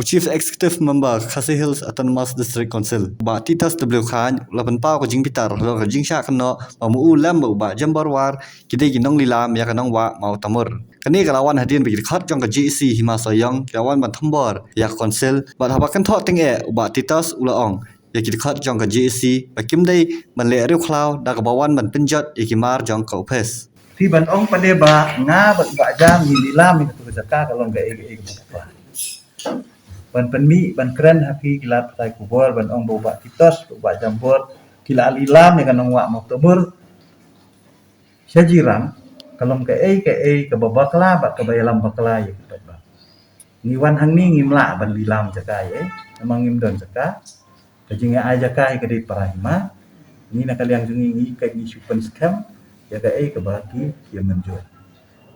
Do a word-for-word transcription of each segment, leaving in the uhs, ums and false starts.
U Chief Executive Member Khasi Hills Autonomous District Council, Bah Titus W Chyne, u la pynpaw ka jingbitar halor ka jingshah kynnoh ba ma u lem bad u Bah Jambor War ki dei ki nonglilam ïa ka nongwah Mawtamur. Kane ka la wan hadien ba ki dkhot jong ka J A C Hima Sohiong ki la wan ban thombor ïa ka Council, bad haba kynthoh tyngeh u Bah Titus u la ong ïa ki dkhot jong ka J A C ba kim dei ban leh riewkhlaw da kaba wan ban pynjot ïa ki mar jong ka ophis. Phi ban ong pat de ba nga bad Bah Jam ngi lilam ïa katu ka jaka ka long kaei kaei kaba bha. Ban pynmih ban kren ha phi ki lad pathai khubor ban ong ba u Bah Titus, u Bah Jambor ki la lilam ïa ka nongwah Mawtamur. Sha jingïarap ka long kaei kaei kaba bakla bad kaba ïalam bakla ïa ki paidbah. Ngi wan hangne ngim lah ban lilam jaka ïa, namar ngim don jaka. Ka jingïa ai jaka ïa ka dei para hima. Ngi na ka liang jong ngi ngi ka ngi shu pynskhem ïa kaei kaba ki ki mynjur.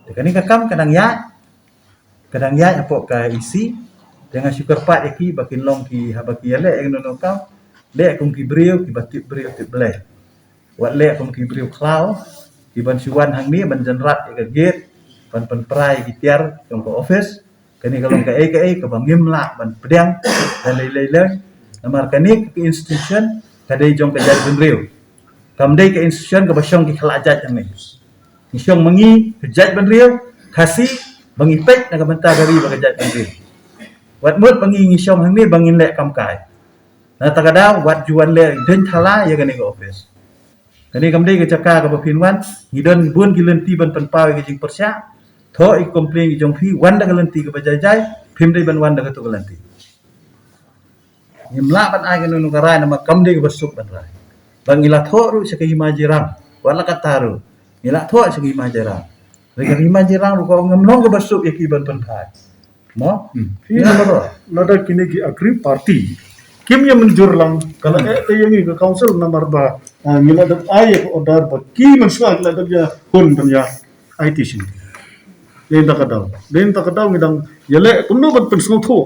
Te kane ka kam ka dang ïaid, ka dang ïaid hapoh ka E C. Te nga shu kyrpad ïa ki ba kin long ki haba ki ïaleh ïa kano kano kam, leh kum ki briew kiba tip briew tip Blei. Wat leh kum ki briew khlaw ki ban shu wan hangne ban jynrat ïa ka gate, ban pynpra ïa ki tiar jong ka ophis. Kane ka long kaei kaei kaba ngim lah ban pdiang da lei lei lei. Namar kane ka institution ka dei jong ka jaitbynriew. Kam dei ka institution kaba shong ki khlajait hangne. Ngi shong ma ngi ka jaitbynriew Khasi ba ngi peit na ka bynta ka ri bad ka jaitbynriew. Wat mut ba ngi ngi shong hangne ba ngin leh kam kai. Na kata ka daw wat ju wan leh deiñ thala ïa kane ka ophis. Kane kam dei ka jaka kaba phin wan, ngi don bun ki lynti ban pynpaw ïa ka jingpyrshah. Thoh ïa ki complain ki jong phi, wan da ka lynti kaba jai jai, phim dei ban wan da katu ka lynti. Ngim lah ban ai kano kano ka rai namar kam dei kaba suk ban rai. Ba ngi la thoh ruh sha ka hima jirang, wat la katta ruh ngi la thoh sha ka hima jirang. Hynrei ka hima jirang ruh ka ong ngam long kaba suk ïa ki ban pynphai. Mo? Hmm. Phi, ïa, lada, lada kine ki aggrieved party kim ïa mynjur lang, ka la, hmm, eh, te ïa ngi ka council namar ba, ah, ngi la dep ai ïa ka order ba ki mynshuwa ki la dep ïa hun ban ïa aiti shisha. Dei na kata ka daw, dei na kata ka daw ngi dang ïaleh kumno ban pynsngewthuh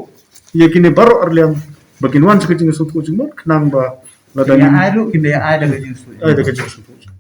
ïa kine baroh arliang ba kin wan sha ka jingsngewthuh jingmut khnang ba lada, ïa, ngi ai ruh kin ïa ai da ka jingsngewthuh. Ai da ka jingsngewthuh.